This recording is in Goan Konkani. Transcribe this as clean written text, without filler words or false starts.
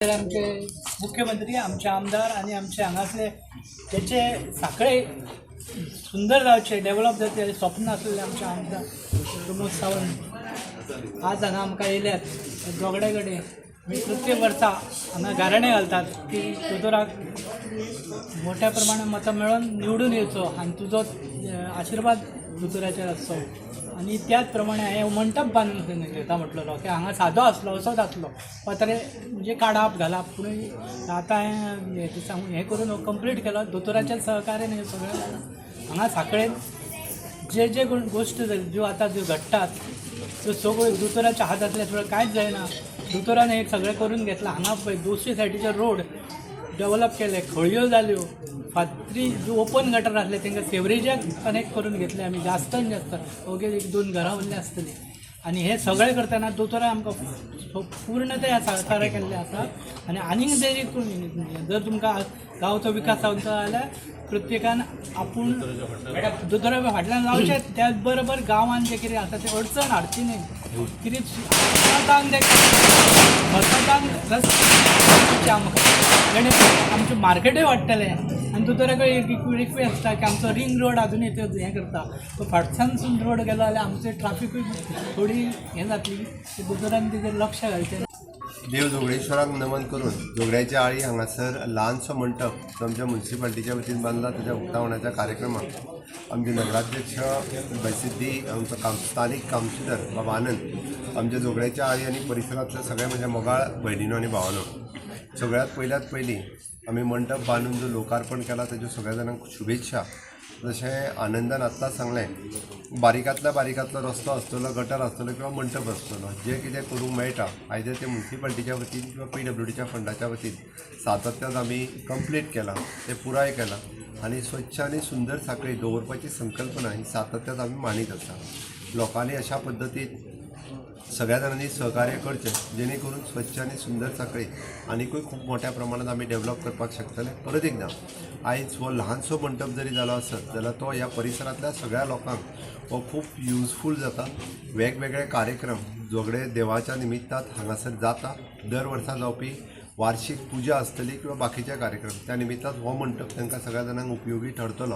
आमचे मुख्यमंत्री, आमचे आमदार आनी आमचे हांगासले तेचे सांखळे सुंदर जावचे, डेवलप जावचे स्वप्न आसलेले आमचे आमदार प्रमोद सावंत आज हांगा आमकां येयल्यात. जोगड्या कडेन आमी प्रत्येक वर्सा हांगा गाराणें घालतात की दोतोराक मोठ्या प्रमाणात मतां मेळोवन निवडून येवचो आनी तुजो आशिर्वाद दोतोराचेर आसचो. आनी त्याच प्रमाणे हांवें मंटप बांदून घेता म्हटलेलो की हांगा सादो आसलो, असोच आसलो, पत्रे म्हणजे काडप घालप, पूण आतां हांवें सांगून हें करून कंप्लीट केलो. दोतोराच्या सहकार्यान हें सगळें जालां. हांगा सांखळेन जे जे गोश्ट ज्यो आतां ज्यो घडटात त्यो सगळ्यो दोतोराच्या हात आसल्या शिवाय कांयच जायना. दोतोरान हें सगळें करून घेतलां. हांगा पळय दोनशे सायडीचे रोड डेवलप केले, खळयो जाल्यो, फातरी ज्यो ओपन गटर आसले तांकां सेवरेजाक कनेक्ट करून घेतले आमी. जास्तान जास्त ओके एक दोन घरां उरलीं आसतलीं. आनी हें सगळें करतना दोतोरान आमकां पूर्णतया सहकार्य केल्लें आसा. आनी आनीक जरी जर तुमकां गांवचो विकास जावचो जाल्यार प्रत्येकान आपूण दोतोरा फाटल्यान रावचें, त्याच बरोबर गांवांत जें कितें आसा तें अडचण हाडची न्हय. कितें स्वतान तें स्वतान रस्ते आमकां जेणे आमचें मार्केटूय वाडटलें. आनी दोतोरा कडेन एक रिक्वेस्ट आसता की आमचो रिंग रोड आजुनूय त्यो हें करता, तो फाटच्यानसून रोड गेलो जाल्यार आमचें ट्राफिकूय थोडी हें जातली. दोतोरान तेजेर लक्ष घालचें. देव जोगळेश्वराक नमन करून जोगड्याच्या आळी हांगासर ल्हानसो मंटप जो आमच्या मुन्सिपाल्टीच्या वतीन बांदला ताच्या उक्तावणाच्या कार्यक्रमाक आमचे नगराध्यक्ष सिद्धी, आमचो स्थानीक कावन्सिलर बाबा आनंद, आमच्या जोगड्याच्या आळी आनी परिसरांतल्या सगळ्या म्हज्या मोगाळ भयणीनो आनी भावानो, सगळ्यात पयल्यात पयलीं आमी मंटप बांदून जो लोकार्पण केला ताज्यो सगळ्या जाणांक शुभेच्छा. जशें आनंदान आत्तां सांगलें, बारिकांतल्या बारिकांतलो रस्तो आसतलो, गटर आसतलो किंवा मंटप आसतलो, जें कितें करूंक मेळटा आयदर तें मुन्सिपाल्टीच्या वतीन किंवा पीडब्ल्यूडीच्या फंडाच्या वतीन सातत्यान आमी कंप्लीट केलां, तें पुराय केलां आनी स्वच्छ आनी सुंदर सांखळी दवरपाची संकल्पना ही सातत्यान आमी मांडीत आसा. लोकांनी अशा पद्दतीन सगळ्या जाणांनी सहकार्य करचें जेणे करून स्वच्छ आनी सुंदर सांखळी आनिकूय खूब मोठ्या प्रमाणात आमी डेवलप करपाक शकतले. परत एकदां आयज हो ल्हानसो मंटप जरी जालो आसत जाल्यार तो ह्या परिसरांतल्या सगळ्या लोकांक हो खूब युजफूल जाता. वेगवेगळे कार्यक्रम जोगडे देवाच्या निमित्तान हांगासर जाता, दर वर्सा जावपी वार्षीक पुजा आसतली किंवा बाकीचे कार्यक्रम, त्या निमित्तान हो मंटप तांकां सगळ्या जाणांक उपयोगी ठरतलो.